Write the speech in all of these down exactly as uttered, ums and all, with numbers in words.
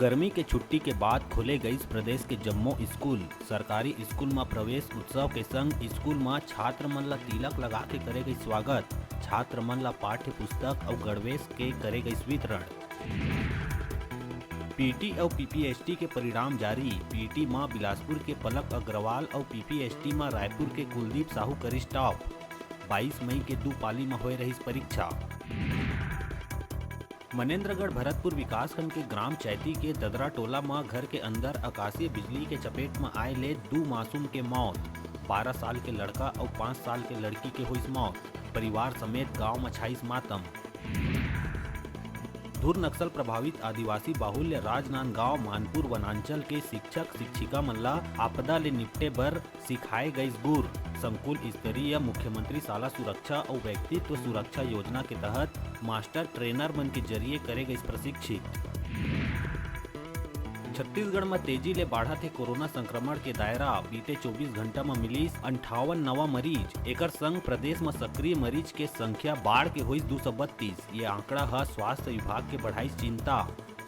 गर्मी के छुट्टी के बाद खोले गईस प्रदेश के जम्मो स्कूल। सरकारी स्कूल म प्रवेश उत्सव के संग स्कूल म छात्र मन ल तिलक लगा के करे गईस स्वागत। छात्र मन ल पाठ्य पुस्तक अउ गणवेश के करे गईस वितरण। पीटी अउ पीपीएसटी के परिणाम जारी। पीटी म बिलासपुर के पलक अग्रवाल अउ पीपीएसटी म रायपुर के कुलदीप साहू करिस टॉप। बाईस मई के दू पाली म होए रहिस परीक्षा। मनेंद्रगढ़ भरतपुर विकासखंड के ग्राम चैती के ददरा टोला म घर के अंदर आकाशीय बिजली के चपेट म आए ले दू मासूम के मौत। बारह साल के लड़का अउ पाँच साल के लड़की के होइस मौत। परिवार समेत गांव म छाइस मातम। धुर नक्सल प्रभावित आदिवासी बाहुल्य राजनांदगांव मानपुर वनांचल के शिक्षक शिक्षिका मन ला आपदा ले निपटे बर सिखाए गइस गुर। संकुल स्तरीय मुख्यमंत्री शाला सुरक्षा अउ व्यक्तित्व सुरक्षा योजना के तहत मास्टर ट्रेनर मन के जरिए करे गइस प्रशिक्षित। छत्तीसगढ़ म तेजी ले बाढ़त हे कोरोना संक्रमण के दायरा। बीते चौबीस घंटा म मिलिस अंठावन नवा मरीज। एकर संग प्रदेश म सक्रिय मरीज के संख्या बाढ़ के होइस दू सौ बत्तीस। ये आंकड़ा ह स्वास्थ्य विभाग के बढ़ाइस चिंता।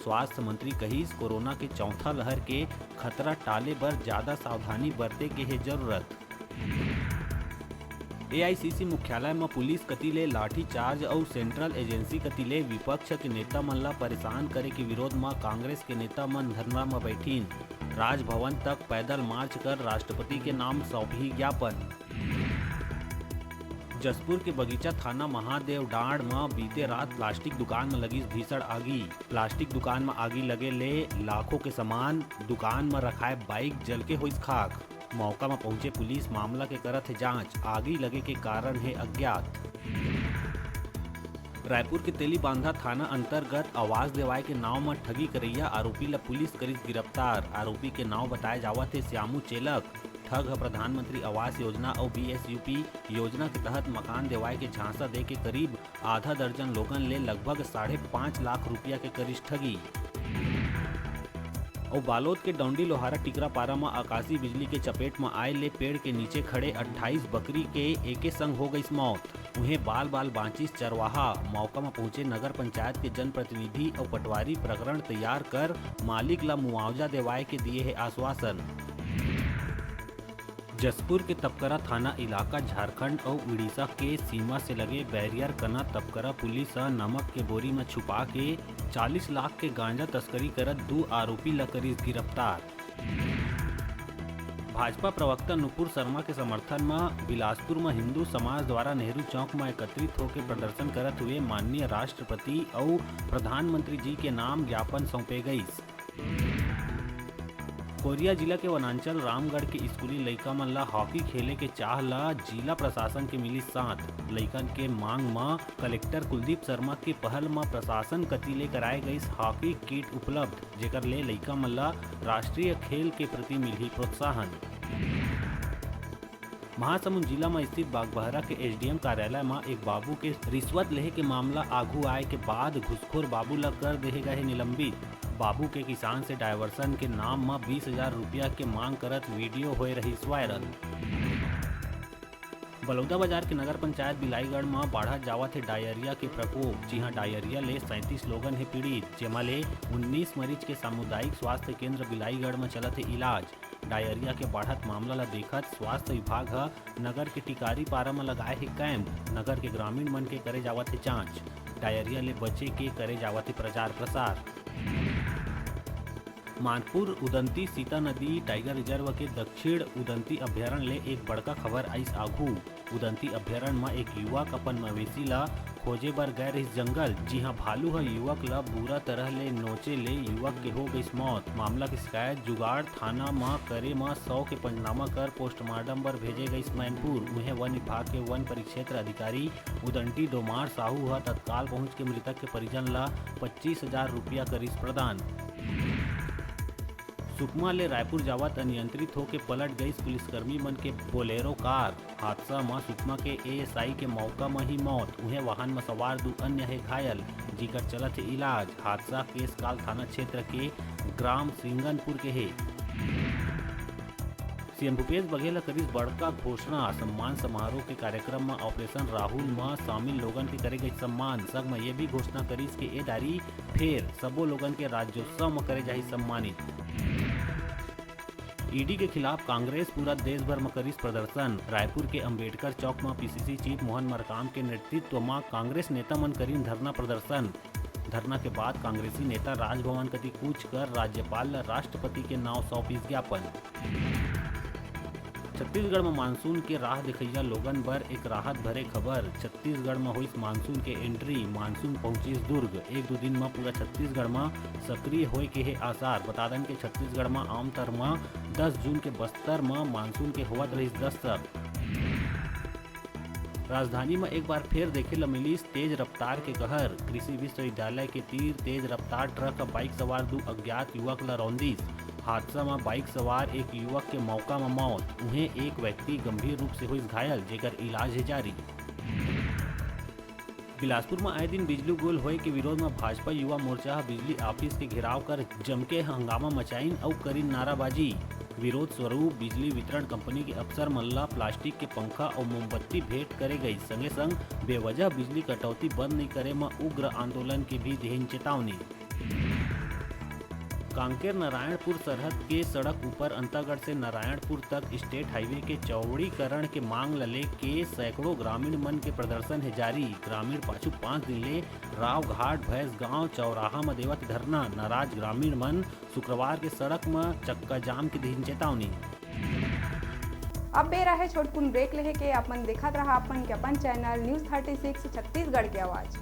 स्वास्थ्य मंत्री कहिस, कोरोना के चौथा लहर के खतरा टाले बर ज्यादा सावधानी बरते के हे जरूरत। एआईसीसी मुख्यालय म पुलिस कति ले लाठीचार्ज अउ सेंट्रल एजेंसी कति ले विपक्ष के नेता मन ल परेशान करे के विरोध म कांग्रेस के नेता मन धरना म बैठिन। राजभवन तक पैदल मार्च कर राष्ट्रपति के नाम सौंपही ज्ञापन। जशपुर के बगीचा थाना महादेव डांड़ म बीते रात प्लास्टिक दुकान म लगिस भीषण आगी। प्लास्टिक दुकान म आगी लगे ले लाखों के सामान, दुकान म रखाए बाइक जल के होइस खाक। मौका म पहुंचे पुलिस मामला के करत हे जांच। आगी लगे के कारण हे अज्ञात। रायपुर के तेलीबांधा थाना अंतर्गत आवास देवाय के नाव म ठगी करइया आरोपी ल पुलिस करिस गिरफ्तार। आरोपी के नाव बताए जावत हे श्यामू चेलक। ठग ह प्रधानमंत्री आवास योजना अउ बीएसयूपी योजना के तहत मकान देवाय के झांसा दे के करीब आधा दर्जन लोगन ले लगभग साढ़े पाँच लाख रुपया के करिस ठगी। अउ बालोद के डौंडी लोहारा टिकरापारा म आकाशीय बिजली के चपेट म आए ले पेड़ के नीचे खड़े अट्ठाईस बकरी के एके संग हो गइस मौत। उहें बाल बाल बांचिस चरवाहा। मौका म पहुंचे नगर पंचायत के जनप्रतिनिधि अउ पटवारी प्रकरण तैयार कर मालिक ल मुआवजा देवाए के दिए हे आश्वासन। जशपुर के तपकरा थाना इलाका झारखंड अउ उड़ीसा के सीमा से लगे बैरियर कना तपकरा पुलिस ह नमक के बोरी म छुपा के चालीस लाख के गांजा तस्करी करत दू आरोपी ल करिस गिरफ्तार। भाजपा प्रवक्ता नुपुर शर्मा के समर्थन म बिलासपुर म हिंदू समाज द्वारा नेहरू चौक म एकत्रित होके प्रदर्शन करत हुए माननीय राष्ट्रपति अउ प्रधानमंत्री जी के नाम ज्ञापन सौंपे गइस। कोरिया जिला के वनांचल रामगढ़ के स्कूली लइका मन ला हॉकी खेले के चाह ला जिला प्रशासन के मिलिस साथ। लइकन के मांग म कलेक्टर कुलदीप शर्मा के पहल म प्रशासन कति ले कराए गइस हॉकी किट उपलब्ध, जेकर ले लइका मन ला राष्ट्रीय खेल के प्रति मिलही प्रोत्साहन। महासमुंद जिला म स्थित बागबहरा के एसडीएम कार्यालय म एक बाबू के रिश्वत लेहे के मामला आघू आए के बाद घुसखोर बाबू ल कर देहे गए हे निलंबित। बाबू के किसान से डायवर्सन के नाम म बीस हजार रुपया के मांग करत वीडियो होए रहिस वायरल। बलौदाबाजार के नगर पंचायत बिलाईगढ़ म बाढ़त जावत हे डायरिया के प्रकोप। जिहां डायरिया ले सैंतीस लोगन हे पीड़ित, जेमा ले उन्नीस मरीज के सामुदायिक स्वास्थ्य केंद्र बिलाईगढ़ म चलत हे इलाज। डायरिया के बाढ़त मामला ल देखत स्वास्थ्य विभाग ह नगर के टिकारी पारा म लगाए हे कैंप। नगर के ग्रामीण मन के करे जावत हे जांच। डायरिया ले बचे के करे जावत हे प्रचार प्रसार। मानपुर उदंती सीता नदी टाइगर रिजर्व के दक्षिण उदंती अभ्यारण्य ले एक बड़का खबर आइस आघू। उदंती अभ्यारण्य म एक युवक अपन मवेशी ल खोजे बर गए रहिस जंगल, जिहां भालू ह युवक ल बुरा तरह ले नोचे ले युवक के हो गइस मौत। मामला के शिकायत जुगाड़ थाना म करे म शव के पंचनामा कर पोस्टमार्टम बर भेजे गइस मैनपुर। उहें वन विभाग के वन परिक्षेत्र अधिकारी उदंती डोमार साहू ह तत्काल पहुंच के मृतक के परिजन ल पच्चीस हजार रुपया करिस प्रदान। सुकमा ले रायपुर जावत अनियंत्रित होके पलट गइस पुलिसकर्मी मन के बोलेरो कार। हादसा म सुकमा के एएसआई के मौका म ही मौत, उहें वाहन म सवार दू अन्य हे घायल, जिकर चलत हे इलाज। हादसा केसकाल थाना क्षेत्र के ग्राम सिंगनपुर के हे। सीएम भूपेश बघेल ह करिस बड़का घोषणा। सम्मान समारोह के कार्यक्रम म ऑपरेशन राहुल म शामिल लोगन के करे गइस सम्मान। संग म ये भी घोषणा करिस के ए दारी फेर सबो लोगन के राज्योत्सव म करे जाही सम्मानित। ईडी के खिलाफ कांग्रेस पूरा देश भर म करिस प्रदर्शन। रायपुर के अंबेडकर चौक म पीसीसी चीफ मोहन मरकाम के नेतृत्व म कांग्रेस नेता मन करिन धरना प्रदर्शन। धरना के बाद कांग्रेसी नेता राजभवन कति कूच कर राज्यपाल ल राष्ट्रपति के नांव सौंपिस ज्ञापन। छत्तीसगढ़ म मानसून के राह देखइया लोगन बर एक राहत भरे खबर। छत्तीसगढ़ म होइस मानसून के एंट्री, मानसून पहुंचिस दुर्ग। एक दू दिन म पूरा छत्तीसगढ़ म सक्रिय होए के हे आसार। बता दन के छत्तीसगढ़ म आमतौर म दस जून के बस्तर म मानसून के होवत रहिस दस्तक। राजधानी म एक बार फेर देखे ल मिलिस तेज रफ्तार के कहर। कृषि विश्वविद्यालय के तीर तेज रफ्तार ट्रक ह बाइक सवार दू अज्ञात युवक ल रौंदिस। हादसा म बाइक सवार एक युवक के मौका म मौत, उहें एक व्यक्ति गंभीर रूप से होइस घायल, जेकर इलाज हे जारी। बिलासपुर म आए दिन बिजली गुल होए के विरोध म भाजपा युवा मोर्चा ह बिजली ऑफिस के घेराव कर जमके हंगामा मचाइन अउ करिन नाराबाजी। विरोध स्वरूप बिजली वितरण कंपनी के अफसर मन ल प्लास्टिक के पंखा अउ मोमबत्ती भेंट करे गई। संगे संग बेवजह बिजली कटौती बंद नइ करे म उग्र आंदोलन के भी देहिन चेतावनी। कांकेर नारायणपुर सरहद के सड़क ऊपर अंतागढ़ से नारायणपुर तक स्टेट हाईवे के चौड़ीकरण के मांग ल लेके सैकड़ों ग्रामीण मन के प्रदर्शन हे जारी। ग्रामीण पाछू पाँच दिन ले रावघाट, भैंसगांव, चौराहा म देवत धरना। नाराज ग्रामीण मन शुक्रवार के सड़क म चक्का जाम के देहिन चेतावनी। अब बेरा हे छोटकुन ब्रेक लेहे के। अपन देखत रहा अपन के अपन channel news thirty six Chhattisgarh के आवाज़।